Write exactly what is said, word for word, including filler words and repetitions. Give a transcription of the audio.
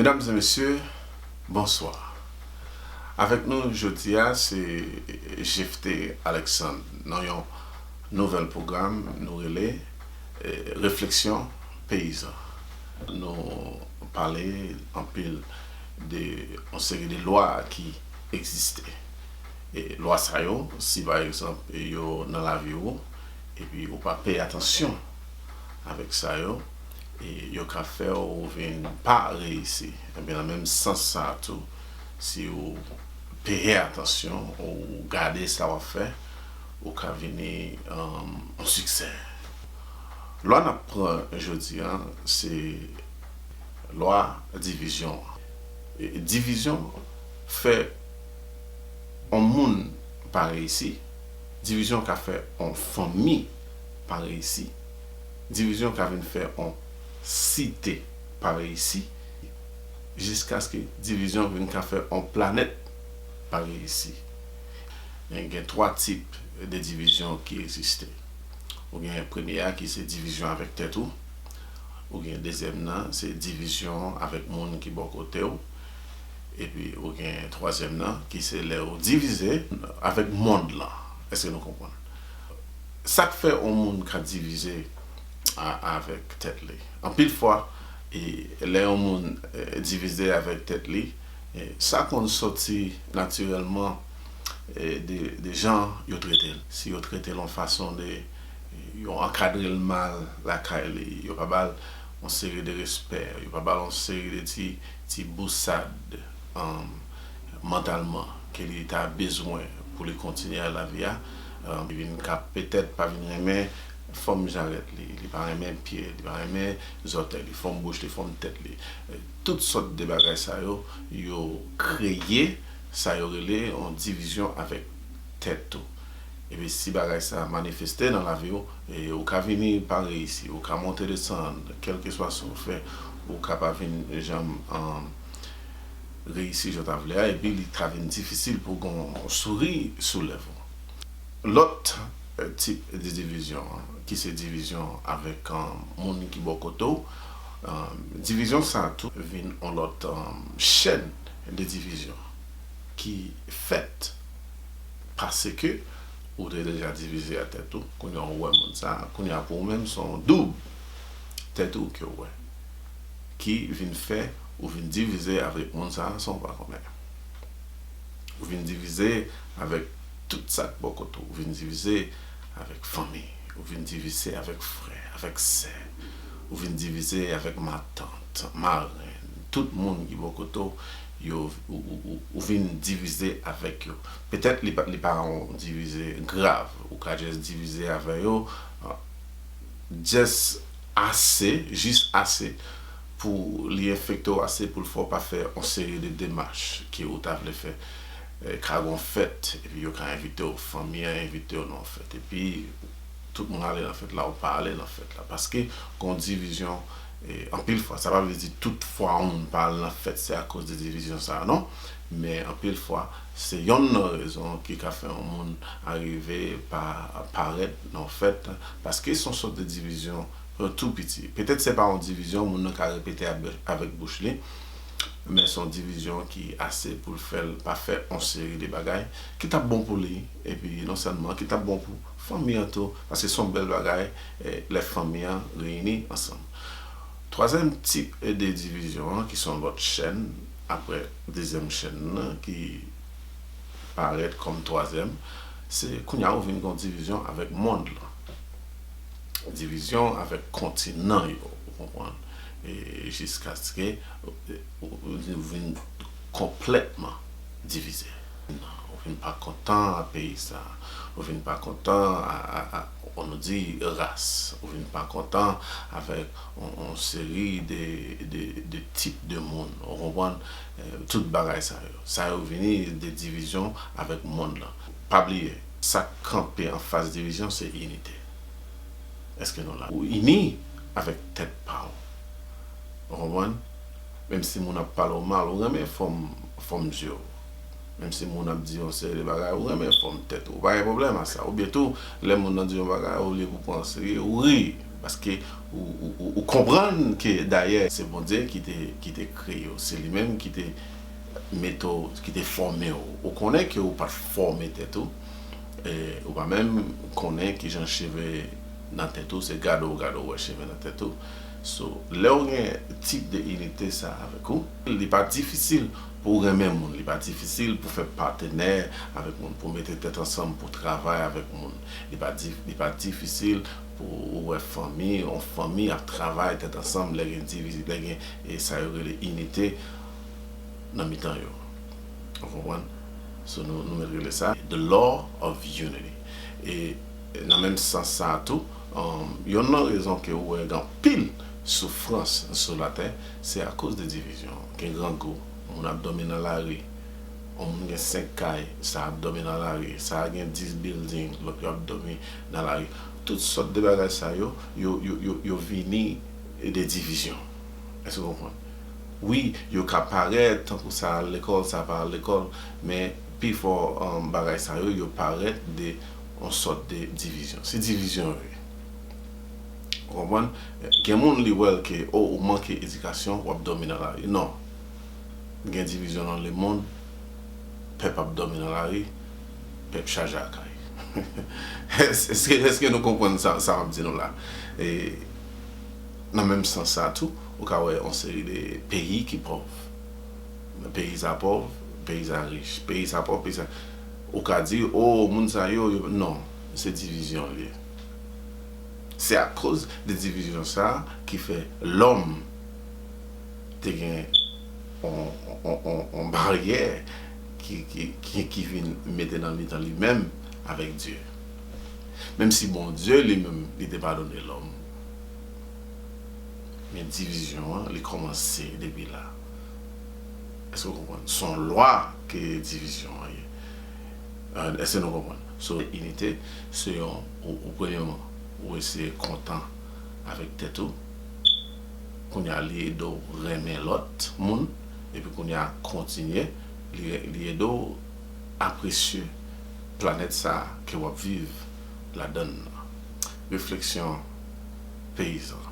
Medam e mesye, bonswa. Avèk nou jodi a se Jephté Alexandre nan yon nouvèl pwogram nou rele eh, Refleksyon Peyizan. Nou pale anpil de yon seri de lwa ki egziste. E lwa sa yo, si pa egzanp yo nan lavi w, epi ou pa peye atansyon avèk sa yo, e yo ka fè w vin pa reyisi. Ebyen, nan menm sans sa a tou, si ou peye atansyon, ou gade sa w ap fè, ou ka vini um, yon siksè. Lwa n ap pran jodi a, se lwa divizyon an. E divizyon fè yon moun pa reyisi, divizyon ka fè yon fanmi pa reyisi, divizyon ka vin fè yon site pa reyisi, jiskaske divizyon vin ka fè yon planèt pa reyisi. Men gen twa tip de divizyon ki egziste. Ou gen premye a ki se divizyon avèk tèt ou. Ou gen dezyèm nan, se divizyon avèk moun ki bò kote w. Epi ou gen twazyèm nan, ki se lè ou divize avèk mond lan. Èske nou konprann? Sa k fè yon moun ka divize a- avèk tèt li? Anpil fwa, e, lè yon moun eh, divize avèk tèt li, eh, sa konn soti natirèlman eh, de, de jan yo trete l. Si yo trete l yon fason de, yo ankadre l mal lakay li, yo pa ba l yon seri de respè, yo pa ba l yon seri de ti, ti bousad um, mantalman ke li ta bezwen pou li kontinye al lavi a, um, li vin ka petèt pa vin renmen fòm jarèt li, li pa renmen pye, li pa renmen zòtèy li, fòm bouch li, fòm tèt li. Eh, tout sòt de bagay sa yo, yo kreye sa yo rele yon divizyon avèk tèt ou. Epi si bagay sa manifeste nan lavi w, e ou ka vini pa reyisi, ou ka monte desann, kèlkeswa sa w fè, ou ka pa vin janm um, reyisi jan w ta vle a, epi li ka vin difisil pou w gen yon souri sou lèv ou. Lòt eh, tip de divizyon an, ki se divizyon avèk um, moun ki bò kote w, um, divizyon sa a tou vin yon lòt um, chèn de divizyon ki fèt paske ou te deja divize a tèt ou, kounye a ou wè moun sa a, kounye a pou ou menm se yon doub tèt ou ke w wè, ki vin fè ou vin divize avèk moun sa a san w pa konnen. Ou vin divize avèk tout sa k bò kote w, ou vin divize avèk fanmi, ou vin divize avèk frè, avèk sè, ou vin divize avèk matant, marenn, tout moun ki bò kote w, yo, ou, ou, ou, ou vin divize avèk yo. Petèt li pa, li pa yon divize grav, ou ka just divize avè yo, ah, just ase, jis ase pou li enfekte w ase pou l fè w pa fè yon seri de demach ke ou ta vle fè. Eh, ka gen yon fèt, epi yo ka envite w, fanmi an envite w nan yon fèt, epi tout moun ale nan fèt la, ou pa ale nan fèt la. Paske gen yon divizyon, eh, anpil fwa, sa pa vle di tout fwa yon moun pa al nan fèt, se akoz de divizyon sa a, non. Men anpil fwa, se yonn nan rezon ki ka fè yon moun arive pa parèt nan yon fèt, paske se yon sòt de divizyon tou piti. Petèt se pa yon divizyon moun nan ka repete avè- avèk bouch li, men se yon divizyon ki ase pou l fè l pa fè yon seri de bagay ki t ap bon pou li, epi non sèlman ki t ap bon pou fanmi an tou, paske se yon bèl bagay eh, lè fanmi an reyini ansanm. Twazyèm tip de divizyon an, ki se yon lòt chèn, apre dezyèm chèn nan, ki parèt kòm twazyèm, se kounye a ou vin gen yon divizyon avèk mond lan. Divizyon avèk kontinan yo, ou konprann? E jiskaske ou, ou, ou vin konplètman divize. Ou vin pa kontan a peyi sa, ou vin pa kontan a, a, a, on nou di, ras, ou vin pa kontan avèk on, on seri de, de, de tip de moun, ou konprann? Eh, tout bagay sa yo. Sa yo vini de divizyon avèk mond lan. Pa bliye, sa k kanpe anfas divizyon se inite. Èske nou la? Ou ini avèk tèt pa w. Ou konprann? Menm si moun ap pale w mal, ou renmen fòm, fòm je w. Menm si moun ap di yon seri de bagay, ou renmen fòm tèt ou. Ou pa gen pwoblèm a sa. Oubyen tou, lè moun nan di yon bagay, olye pou pran serye, ou ri. Paske ou, ou, ou, ou konprann ke dayè se Bondye ki te, ki te kreye w, se li menm ki te mete w, ki te fòme w. Ou konnen ke ou pa t fòme tèt ou, e, ou pa menm konnen kijan cheve nan tèt ou, se gade w gade w wè cheve nan tèt ou. So, lè w gen tip de inite sa avèk ou, li pa difisil pou w renmen moun, li pa difisil pou fè patenè avèk moun, pou mete tèt ansanm, pou travay avèk moun. Li pa dif-, li pa difisil pou ou wè fanmi, yon fanmi ap travay tèt ansanm, lè gen diviz-, lè gen, e, sa yo rele inite nan mitan yo. Ou konprann? So, nou, nou mèt rele sa the law of unity. E nan menm sans sa a tou, um, yonn nan rezon ke ou wè gen anpil soufrans sou latè, se akoz de divizyon. Gen grangou, moun ap dòmi nan lari. Yon moun gen senk kay, sa ap dòmi nan lari. Sa a gen dis building, lòt yo ap dòmi nan lari. Tout sòt de bagay sa yo, yo, yo, yo, yo vini de divizyon. Èske w konprann? Wi, yo ka parèt tankou sa al lekòl, sa pa al lekòl, men pifò, um, bagay sa yo, yo parèt de yon sòt de divizyon. Se divizyon yo ye. Ou konprann? Gen moun li wè l ke, o, ou manke edikasyon, w ap dòmi nan lari. Non. Gen divizyon nan lemonn, pèp ap dòmi nan lari, pèp chaje akay. Èske, èske nou konprann sa, sa m ap di nou la? E nan menm sans sa tou, ou ka wè yon seri de peyi ki pòv. Peyi sa pòv, peyi sa rich. Peyi sa pòv, peyi sa. Ou ka di, o, moun sa yo, yo, non, se divizyon l ye. Se akoz de divizyon sa a ki fè lòm te gen on, on, on, on baryè ki, ki, ki, ki vin mete nan mitan li menm avèk Dye. Menm si Bondye li menm, li te padone lòm, men divizyon an, li kòmanse depi la. Èske w konprann? Se yon lwa ke divizyon an ye. Euh, èske nou konprann? So, inite, se yon, ou, ou premyèman, ou eseye kontan avèk tèt ou. Kounye a, li ede w renmen lòt moun. Epi kounye a, kontinye, li, li ede w apresye planèt sa a ke w ap viv ladann nan. Refleksyon peyizan.